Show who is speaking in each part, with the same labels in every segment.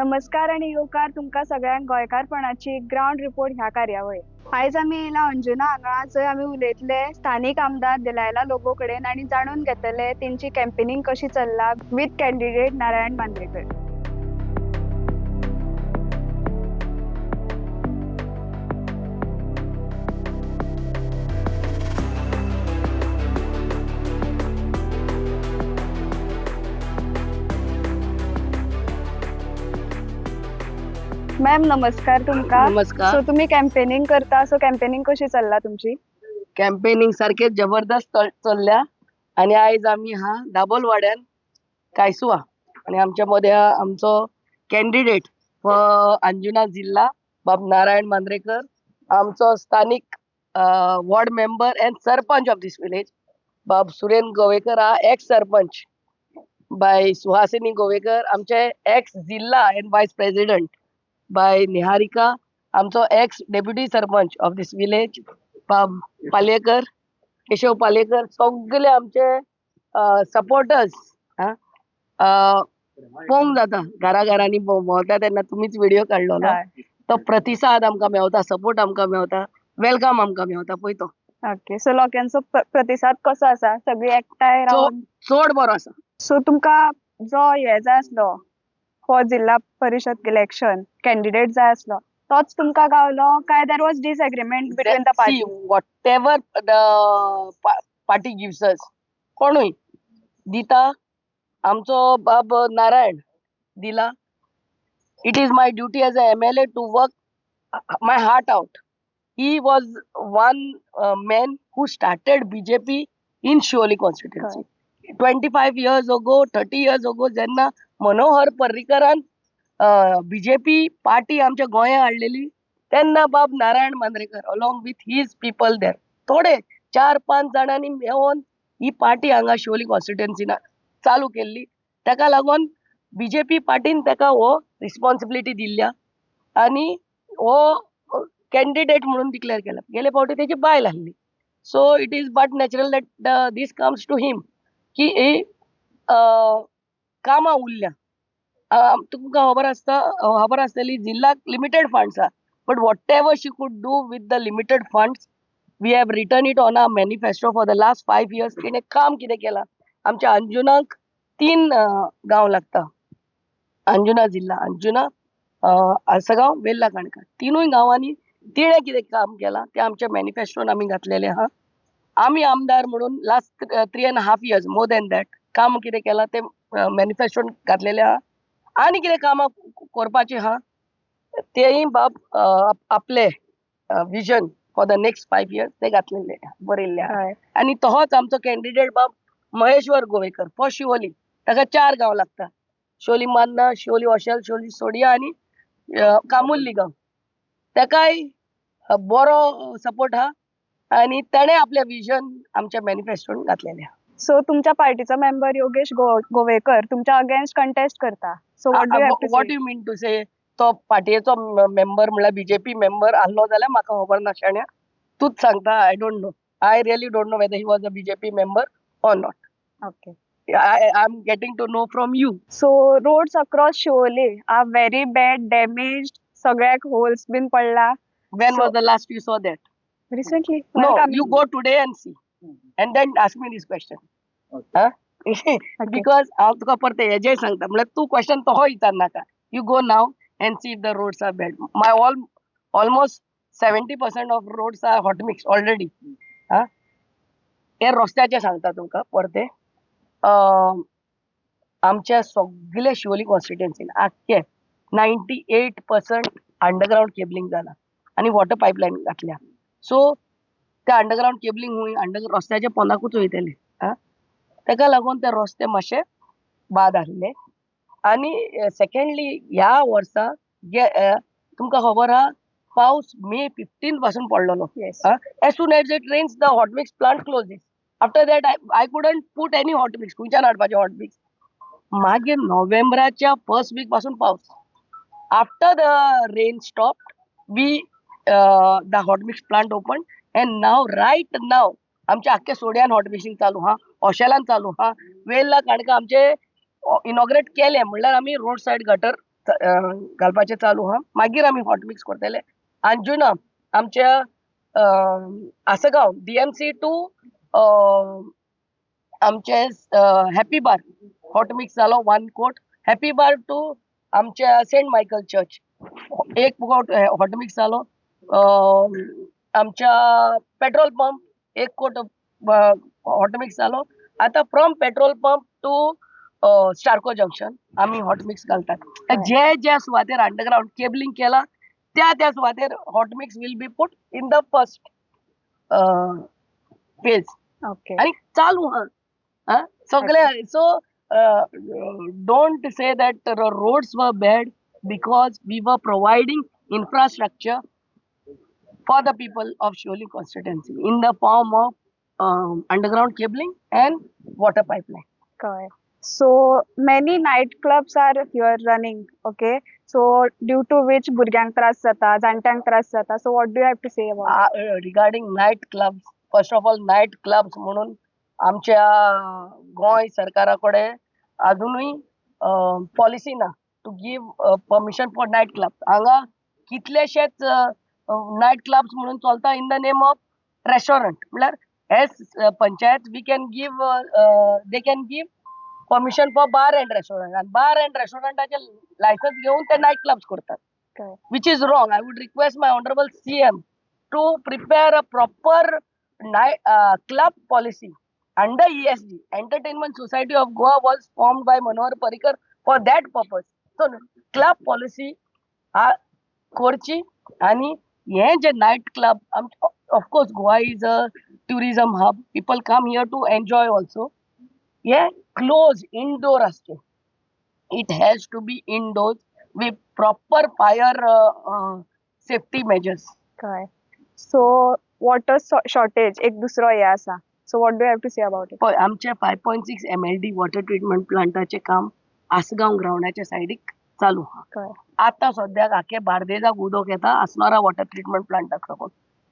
Speaker 1: नमस्कार आनी येवकार तुमकां सगळ्यांक गोंयकारपणाची ग्रावंड रिपोर्ट ह्या कार्यावळीत. आयज आमी येयला अंजुना हांगा, जंय आमी उलयतले स्थानीक आमदार दिलायला लोबो कडेन आनी जाणून घेतले तेंची कॅम्पेनिंग कशी चल्ला with candidate Narayan Mandrekar. Ma'am नमस्कार तुमकां.
Speaker 2: नमस्कार.
Speaker 1: सो तुम्ही कॅम्पेनिंग करता, सो कॅम्पेनिंग कशी चल्ला तुमची?
Speaker 2: कॅम्पेनिंग सारखे जबरदस्त चल्ल्या आनी आयज आमी हा दाबोलवाड्यान कायसुवा आनी आमच्या मदें हा आमचो कॅन्डिडेट फॉर अंजुना जिल्हा बाब नारायण मांद्रेकर, आमचो स्थानीक ward member and sarpanch of this village बाब सुरेन गोवेकर हा एक्स सरपंच, बाय सुहासिनी गोवेकर आमचे एक्स जिल्हा अँड वायस प्रेसिडेंट, बाय निहारिका आमचो ex deputy sarpanch of this village बाब पालयेकर, केशव पालयेकर, सगळे आमचे सपोर्टर्स. पळोवंक जाता घरा घरांनी भोंवता तेन्ना तुमीच व्हिडिओ काडलो ना, तो प्रतिसाद आमकां मेवता, सपोर्ट आमकां मेवता, welcome आमकां मेवता पळय तो.
Speaker 1: ओके, सो लोकांचो प्रतिसाद कसो आसा? सगळी एकठांय रावन
Speaker 2: चड बरो आसा.
Speaker 1: सो तुमकां जो हे जाय आसलो फॉर जिल्हा परिशद इलेक्शन कॅन्डिडेट जाय आसलो तोच तुमकां गावलो काय there was disagreement between the party?
Speaker 2: Whatever the party gives us, कोणूय दिता, आमचो बाब नारायण दिला. It is my duty as a MLA to work my heart out. He was one man who started BJP in Siolim constituency 25 years ago, 30 years ago. जेन्ना Manohar पर्रीकरान BJP party आमच्या गोंयांत हाडलेली तेन्ना बाब Narayan Mandrekar along with his people there, थोडे 4-5 जाणांनी मेळोन ही party हांगा शिवोली कॉन्स्टिट्युएन्सीन चालू केल्ली. ताका लागून बीजेपी पार्टीन ताका हो रिस्पॉन्सिबिलिटी दिल्ल्या आनी हो कॅन्डिडेट म्हणून डिक्लेअर केला. गेले फावटी तेजी बायल आसली, so it is but natural that this comes to him की ही कामां उरल्या. तुमकां खबर आसता, खबर आसतली जिल्हाक लिमिटेड फंड्स आहा, but whatever she could do with the limited funds we have written it on our manifesto for the last 5 years. तिणें काम कितें केलां, आमच्या अंजुनाक 3 गांव लागता, अंजुना जिल्हा, अंजुना, आसगांव, वेल्ला काणका, तिनूय गांवांनी तिणें कितें काम केलां तें आमच्या मॅनिफेस्टोन आमी घातलेलें आहा. आमी आमदार म्हणून last 3.5 years more than that काम कितें केलां तें मॅनिफेस्टोन घातलेलें आहा. आनी कितें कामां करपाचीं आहा तेंय बाब आपले vision for the next 5 years ते घातलेले बरयल्ले आहा. आनी तहोच आमचो कॅन्डिडेट बाब महेश्वर गोवेकर फॉर शिवोली, ताका 4 गांव लागता, शिवोली मान्ना, शिवोली ओशेल, शिवोली सोडिया आनी कामुर्ली गांव. ताकाय बरो सपोर्ट आहा आनी ताणें आपलें विजन आमच्या मॅनिफेस्टोन घातलेलें आहा.
Speaker 1: सो तुमच्या पार्टीचो मेंबर योगेश गोवेकर तुमच्या अगेन्स्ट कंटेस्ट करता, so what do you have to
Speaker 2: what
Speaker 1: say?
Speaker 2: You mean to say? तो पार्टीचो मेंबर म्हणल्यार बीजेपी मेंबर आहलो जाल्यार म्हाका खबर ना शाण्या, तूंच सांगता. I don't know, I really don't know whether he was a BJP member or not.
Speaker 1: Okay,
Speaker 2: I am getting to know from you.
Speaker 1: So roads across Siolim are very bad, damaged, सगळ्याक holes बीन पडला.
Speaker 2: When was the last you saw that?
Speaker 1: Recently.
Speaker 2: No, you go today and see and then ask me this question. Because हांव तुका परतें हेजेय सांगता, म्हणल्यार तूं question तहो विचारनाका. You go now and see if the roads are bad. My almost 70% of roads are hot mix already. हा, हे रस्त्याचें सांगता तुमकां परतें. आमच्या सगळे शिवोली कॉन्स्टिट्युएन्सीन आख्खे 98% अंडरग्रावंड केबलिंग जाला आनी वॉटर पायपलायन घातल्या. सो त्या अंडरग्रावंड केबलिंग हुंय अंडर रस्त्याच्या पोंदाकूच वयतले. हा, ताका लागून ते रस्ते मातशे बाद आसले. आनी सेकेंडली ह्या वर्सा तुमकां खबर आहा पावस मे 15 पासून पडलेलो. As soon as it rains the hot mix plant closes. After that I couldn't put any hot mix. खंयच्यान हाडपाचें हॉट मिक्स? मागीर नोव्हेंबराच्या फर्स्ट वीक पासून पावस. After the rain stop we the hot mix plant open and now right now आमच्या आख्ख्या सोड्यान hot mixing चालू आहा, ओशेलान चालू आहा, वेल्ला काणका आमचे इनॉग्रेट केले म्हणल्यार आमी रोड सायड गटर घालपाचें चालू आहा. मागीर आमी हॉट मिक्स करतले. अंजुना आमच्या आसगांव डीएमसी टू आमचे हॅपी बार हॉट मिक्स जालो one coat. Happy bar to आमच्या सेंट मायकल चर्च एक कोट हॉट मिक्स जालो. आमच्या पेट्रोल पंप एक कोट हॉट मिक्स जालो. आतां from petrol pump to Starco junction आमी हॉट मिक्स घालतात. जे ज्या सुवातेर अंडरग्रावंड केबलिंग केला त्या त्या सुवातेर hot mix will be put in the first phase. आणि चालू हा सगळे. So don't say that roads were bad, because we were providing infrastructure for the people of Siolim constituency in the form of underground cabling and water pipeline.
Speaker 1: कळ्ळें. So many night clubs are here running, okay? So due to which भुरग्यांक त्रास जाता, जाणट्यांक त्रास जाता. So what do you have to say about?
Speaker 2: Regarding night clubs, first of all, night clubs म्हणून आमच्या गोंय सरकारा कडेन अजुनूय पॉलिसी ना to give permission for night club. हांगा कितलेशेच नायट क्लब्स म्हणून चलता in the name of restaurant. म्हळ्यार as panchayat we can give, they can give permission for bar and restaurant, आनी बार अँड रेस्टॉरंटाचे लायसन्स घेवन ते नायट क्लब्स करतात, which is wrong. I would request my honorable CM to prepare a proper club policy under ESG. Entertainment Society of Goa was formed by Manohar Parrikar for that purpose. So club policy करची. आणि हे जे night club, of course Goa is a tourism hub, people come here to enjoy also. हे close indoor आसचे, it has to be indoors with proper fire safety measures.
Speaker 1: कळ्ळें. So water shortage एक दुसरो हे आसा. So what do have to say about it?
Speaker 2: पळय, आमचे 5.6 MLD water treatment प्लांटाचें काम आसगांव ग्रावंडाच्या सायडीक चालू आहा. आतां सद्याक आख्खे बार्देजाक उदक येता आसनोरा वॉटर ट्रिटमेंट प्लांटाक साकून.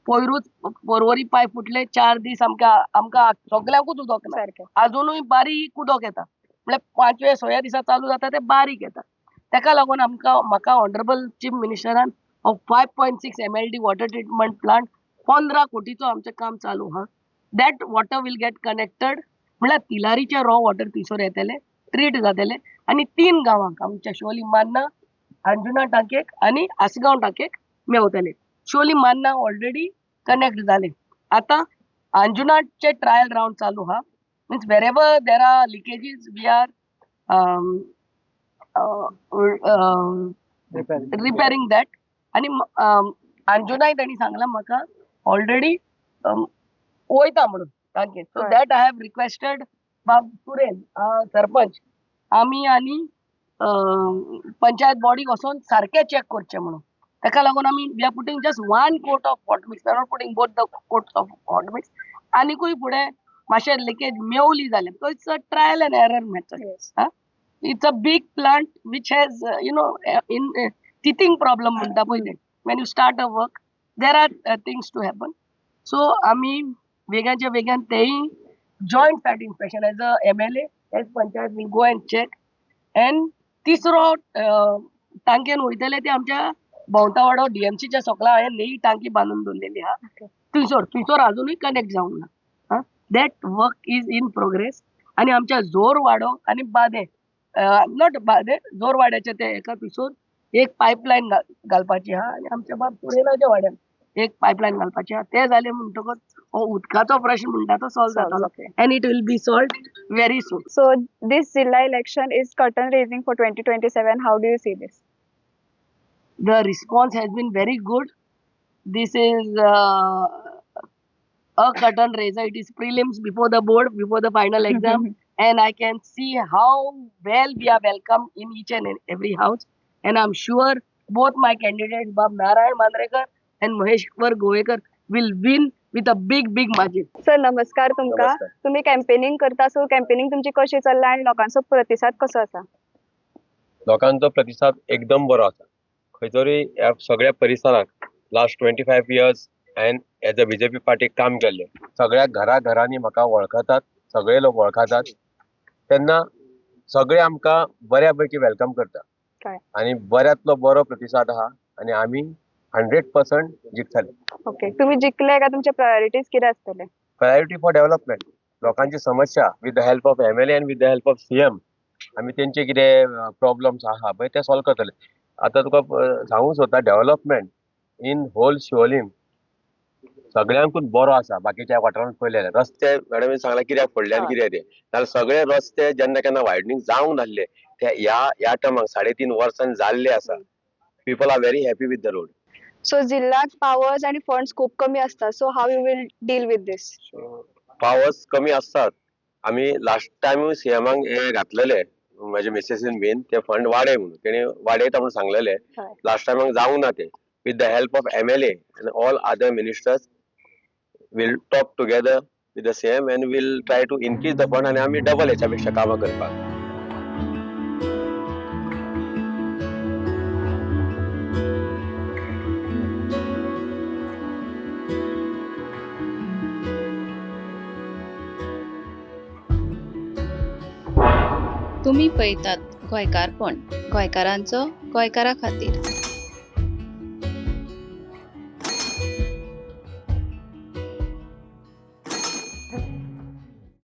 Speaker 2: पयरूच पर्वरी पायप फुटले, 4 दीस आमकां सगल्यांकूच उदक ना. अजुनूय बारीक उदक येता, म्हळ्यार पांचव्या सव्या दिसा चालू जाता ते बारीक येता. तेका लागून आमकां म्हाका ऑनरेबल चीफ मिनिस्टरान 5.6 MLD water treatment plant 15 कोटीचो आमचें काम चालू आहा. That water will get connected, म्हळ्यार तिलारीचे रॉ वॉटर थंयसर येतले, ट्रीट जातले आनी तीन गांवांक, आमच्या शिवोली मान्ना, अंजुना टांकयेक आनी आसगांव टांकयेक मेवतले. शिवोली मान्ना ऑलरेडी कनेक्ट जाले. आतां अंजुनाचे ट्रायल रावंड चालू आहा, means wherever there are leakages we are repairing that. आनी अंजुनाय तांणी सांगलां म्हाका ऑलरेडी वयता म्हणून तांचे. So that I have requested बाब सुरेन सरपंच, आमी आनी पंचायत बॉडीक वचोन सारकें चॅक करचें म्हणून. ताका लागून आमी we are putting just one coat of hot mix, are not putting both the coats of hot mix. आनिकूय फुडें मातशें लिकेज मेवली जाल्यार, because it's a trial and error method. It's a big plant which has in teething problem म्हणटा पळय ते, when you start a work there are things to happen. So आमी वेगाच्या वेगान तेय joint site inspection, as a MLA, as panchayat, will go and check. And तिसरो टांकयेन वयतले ते आमच्या भोंवतावाडो डीएमसीच्या सकला हांवें नवी टांकी बांदून दवरलेली आहा थंयसर. थंयसर अजुनूय कनेक्ट जावंक ना, that work is in progress. आनी आमच्या जोरवाडो आनी बादें, not बादें, जोरवाड्याचे ते एका थंयसर एक पायपलायन घालपाची आहा आनी आमच्या बाब सुरेनाच्या वाड्यान एक पायपलायन घालपाची आहा. ते जालें म्हणटकच हो उदकाचो प्रश्न म्हणटा तो सॉल्व जातलो and it will be solve very soon.
Speaker 1: So this Zilla election is curtain raising for 2027. How do you see this?
Speaker 2: The response has been very good. This is a curtain raiser. It is prelims before the board, before the final exam. And I can see how well we are welcomed in each and every house. And I'm sure both my candidates, Bab Narayan Mandrekar and Maheshwar Govekar, will win with a big, big margin.
Speaker 1: Sir, नमस्कार तुमकां.
Speaker 3: नमस्कार.
Speaker 1: तुम्ही campaigning करता, so campaigning तुमची कशी चल्ला आनी लोकांचो प्रतिसाद कसो आसा?
Speaker 3: लोकांचो प्रतिसाद एकदम बरो आसा. खंय तरी ह्या सगळ्या परिसराक लास्ट 25 इयर्स हांवें एज अ बीजेपी पार्टीक काम केल्लें. सगळ्या घरा घरांनी म्हाका वळखतात, सगळे लोक वळखतात. तेन्ना सगळे आमकां बऱ्या पैकी welcome करता.
Speaker 1: कळ्ळें.
Speaker 3: आनी बऱ्यांतलो बरो प्रतिसाद आहा आनी आमी 100% जिखतले.
Speaker 1: ओके, तुमी जिखले काय तुमचे प्रायोरिटीज कितें आसतले?
Speaker 3: प्रायोरिटी फॉर डेव्हलपमेंट, लोकांची समस्या with the help of MLA and with the help of CM आमी तेंचे कितें प्रॉब्लम्स आहा पळय ते सॉल्व करतले. आतां तुका सांगूंक सोदता, डेव्हलपमेंट इन होल शिवोलीम सगळ्यांकून बरो आसा. बाकीच्या वाठारांत पळयले जाल्यार रस्ते, मॅडमीन सांगला कित्याक फोडले आनी कितें ते, जाल्यार सगळे रस्ते जेन्ना केन्ना वायडनींग जावंक नासले ते ह्या ह्या टर्माक 3.5 वर्सांनी जाल्ले आसा. People are very happy with the road.
Speaker 1: So जिल्ल्याक powers आनी फंड्स खूब कमी आसता, so how you will deal with this?
Speaker 3: Powers कमी आसतात. आमी लास्ट टायम सीएमाक हे घातलेले, म्हाजे मिसेसीन बीन ते फंड वाडय म्हणून, तेणी वाडयता म्हणून सांगलेले. लास्ट टायमाक जावंक ना ते. With the help of MLA and all other ministers will talk together with the CM and will try to increase the fund आनी आमी डबल हेच्या पेक्षा कामां करपाक.
Speaker 4: तुमी पळयतात गोंयकारपण, गोंयकारांचो गोंयकारा खातीर.